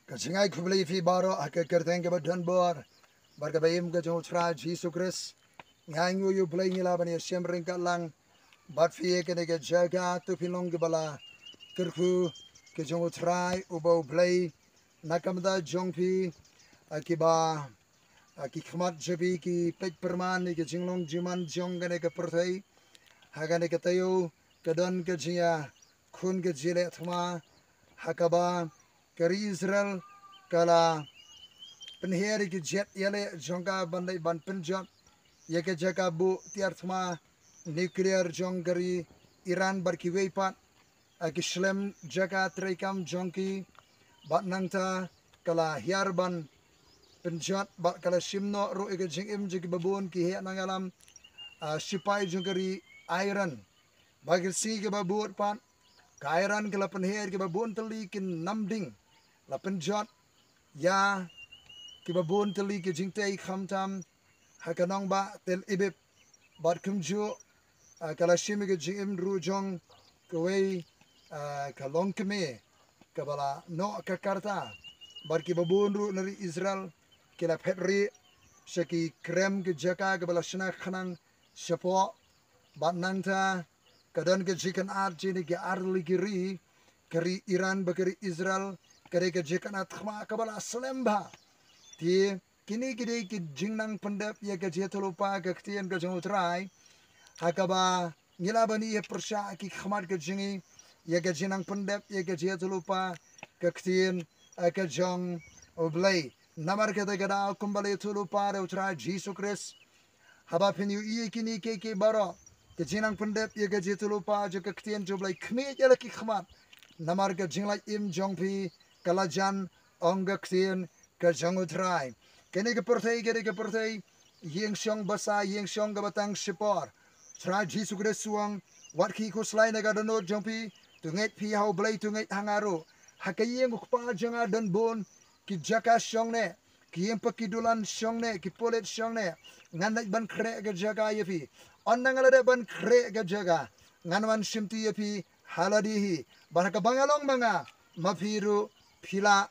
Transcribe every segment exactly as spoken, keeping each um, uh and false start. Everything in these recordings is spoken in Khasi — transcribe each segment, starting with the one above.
Ka jingai khublei phi baroh ha ka kyrteng kaba don bor bad kaba im ka jong U Trai Jisu Khrist. Nga ainguh ïa U Blei ngi lah ban ïashem ryngkat lang bad phi ha kane ka jaka. To phi long kiba la kyrkhu ka jong U Trai uba U Blei na ka bynta jong phi, ah, kiba, ah, ki khmat jong phi ki peit pyrman ïa ka jinglong jingman jong kane ka pyrthei. Ha kane ka taïew ka don ka jingïakhun ka jingïaleh thma ha kaba ka ri Israel ka la pynher ïa ki jet ïaleh jong ka ban dei ban pynjot ïa ka jaka buh tiar thma nuclear jong ka ri Iran bad kiwei pat, ah, ki shlem jaka treikam jong ki. Bad nangta ka la hiar ban pynjot bad ka la shim noh ruh ïa ka jingim jong kiba bun ki heh nongïalam, ah, shipai jong ka ri Iran. Bad ka sngi kaba bud pat ka Iran ka la pynher kiba bun tylli ki namding, la pynjot ïa kiba bun tylli ki jingtei khamtam ha ka nongbah Tel Aviv. Bad kumjuh, ah, ka la shim ïa ka jingim ruh jong kawei, ah, ka longkmie kaba la noh ka karta. Bad kiba bun ruh na ri Israel ki la phet rieh sha ki krem ki jaka kaba la shna khnang shapoh. Bad nangta ka don ka jingkynad jong kine ki ar tylli ki ri, ka ri Iran bad ka ri Israel, ka dei ka jingkynad thma kaba la slem bha. Te kine ki dei ki jingnang pyndep ïa ka jingïathuhlypa ka ktien ka jong U Trai ha kaba ngi lah ban ïa pyrshah ki khmat ka jong ngi ïa ka jingnang pyndep ïa ka jingïathuhlypa ka ktien, eh, ka jong U Blei. Namar kata ka daw kumba la ïathuhlypa da U Trai Jisu Khrist, haba phin ïohi ïa kine kiei kiei baroh, ka jingnang pyndep ïa ka jingïathuhlypa jong ka ktien jong U Blei, khmih ïa la ki khmat. Namar ka jinglait im jong phi ka la jan, ong ka ktien ka jong U Trai. Kane ka pyrthei ka dei ka pyrthei ïing shong basa, ïing shong kaba tang shipor. U Trai Jisu Khrist u ong, wat khih khuslai na ka dohnud jong phi, to ngeit phi ha U Blei, to ngeit ha nga ruh. Ha ka ïing U Kpa jong nga don bun ki jaka shongneh, ki ïing paki dulan shongneh, ki pulit shongneh. Ngan leit ban khreh ka jaka ïa phi. Ynda nga la dep ban khreh ka jaka, ngan wan shimti ïa phi ha lade hi. Bad ha kaba nga long ma nga, ma phi ruh phi lah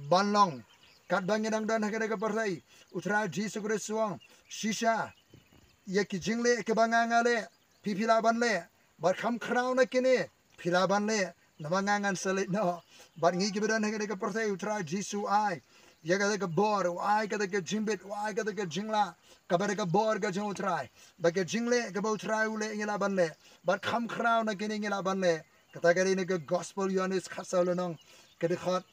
ban long. Katba ngi dang don ha kane ka pyrthei, U Trai Jisu Khrist u ong, shisha ïa ki jingleh kiba nga nga leh, phi phi lah ban leh. Bad kham khraw na kine phi lah ban leh, namar nga ngan sa leit noh. Bad ngi kiba don ha kane ka pyrthei, U Trai Jisu u ai ïa kata ka bor, u ai kata ka jingbit, u ai kata ka jinglah, kaba dei ka bor ka jong U Trai. Bad ka jingleh kaba U Trai u leh ngi lah ban leh. Bad kham khraw na kine ngi lah ban leh. Kata ka dei na ka Gospel Ïoannis khatsaw lynnong, ka dkhot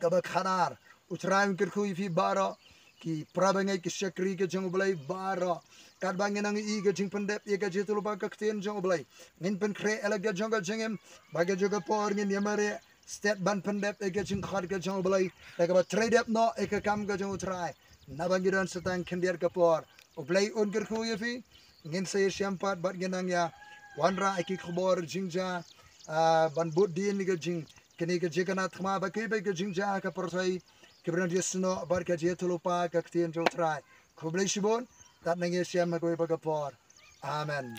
kaba khadar. U Trai un kyrkhu ïa phi baroh ki para bangeit, ki shakri ka jong U Blei baroh. Katba ngin nang ïohi ka jingpyndep ïa ka jingïathuhlypa ka ktien jong U Blei, ngin pynkhreh ïa la ka jong ka jingim, bad ka jong ka por ngin ïa mareh stet ban pyndep ïa ka jingkhot ka jong U Blei, da kaba trei dep noh ïa ka kam ka jong U Trai. Naba ngi don sa tang khyndiat ka por. U Blei un kyrkhu ïa phi. Ngin sa ïashem pat bad ngin nang ïa wanrah ïa ki khubor jingjia, ah, ban bud dien ïa ka jing, kane ka jingkynad thma bad kiwei pat ki jingjia ha ka pyrthei kiba don ïasnoh bad ka jingïathuhlypa ka ktien jong U Trai. Khublei shibun. Tad nang ïashem ha kawei pat ka por. Amen.